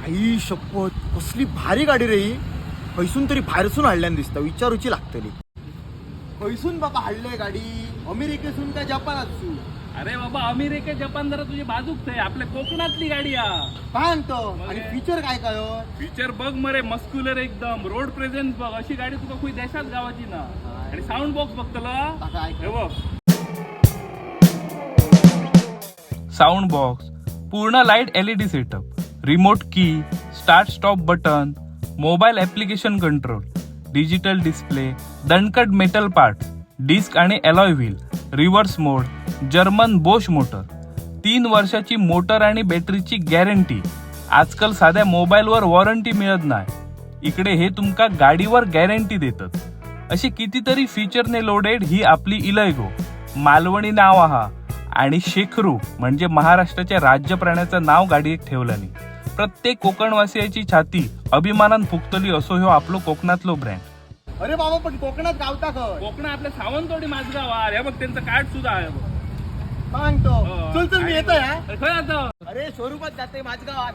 आई शपथ, कसली भारी गाडी रे ही. खंयसून तरी भायरसून हाडल्यान दिसता. विचारूची लागतली, खंयसून बाबा हाडले गाडी? अमेरिकेसून काय जपानातसून? अरे बाबा, अमेरिका जपान जरा तुझी बाजूक आहे. आपल्या कोकणातली गाडी हा. काय आणतो? आणि फीचर काय काय हो? फीचर बघ मरे, मस्क्युलर एकदम. रोड प्रेझेन्स बघ. अशी गाडी तुका खुई देशात गावाची ना. आणि साऊंड बॉक्स बघतला? आता ऐक. हे बघ, साऊंड बॉक्स पूर्ण light LED setup, remote key, start stop button, mobile application control, digital display, दणकट मेटल पार्ट, डिस्क आणि alloy wheel, reverse mode, German Bosch motor, 3 वर्षाची मोटर आणि बॅटरीची गॅरंटी. आजकाल साध्या मोबाईलवर वॉरंटी मिळत नाही, इकडे हे तुमका गाडीवर गॅरंटी देतात. अशी कितीतरी फीचरने लोडेड ही आपली इलयगो. मालवणी नाव आहा आणि शेखरू म्हणजे महाराष्ट्राच्या राज्य प्राण्याचं नाव गाडयेक ठेवलं. प्रत्येक कोकणवासियाची छाती अभिमानान फुगतली असो ह्यो आपलो कोकणातलो ब्रँड. अरे बाबा, पण कोकणात गावता खय? कोकण आपल्या सावंतवाडी, माझगाव हा. हे बघ, त्यांचं कार्ड सुद्धा आहे बघ. सांगतो. हो. चल चल, मी येतोय हा. अरे, खंय आता? अरे, स्वरूपात जाते माझगावात.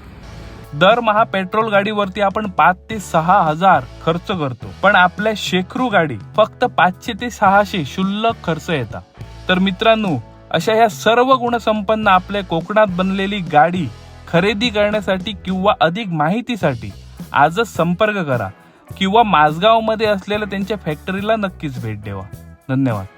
दरमहा पेट्रोल गाडीवरती आपण 5 ते 6 हजार खर्च करतो, पण आपल्या शेखरू गाडी फक्त 500 ते 600 शुल्लक खर्च येतात. तर मित्रांनो, अशा ह्या सर्व गुणसंपन्न आपल्या कोकणात बनलेली गाडी खरेदी करण्यासाठी किंवा अधिक माहितीसाठी आजच संपर्क करा किंवा माझगावमध्ये असलेल्या त्यांच्या फॅक्टरीला नक्कीच भेट द्यावा. धन्यवाद.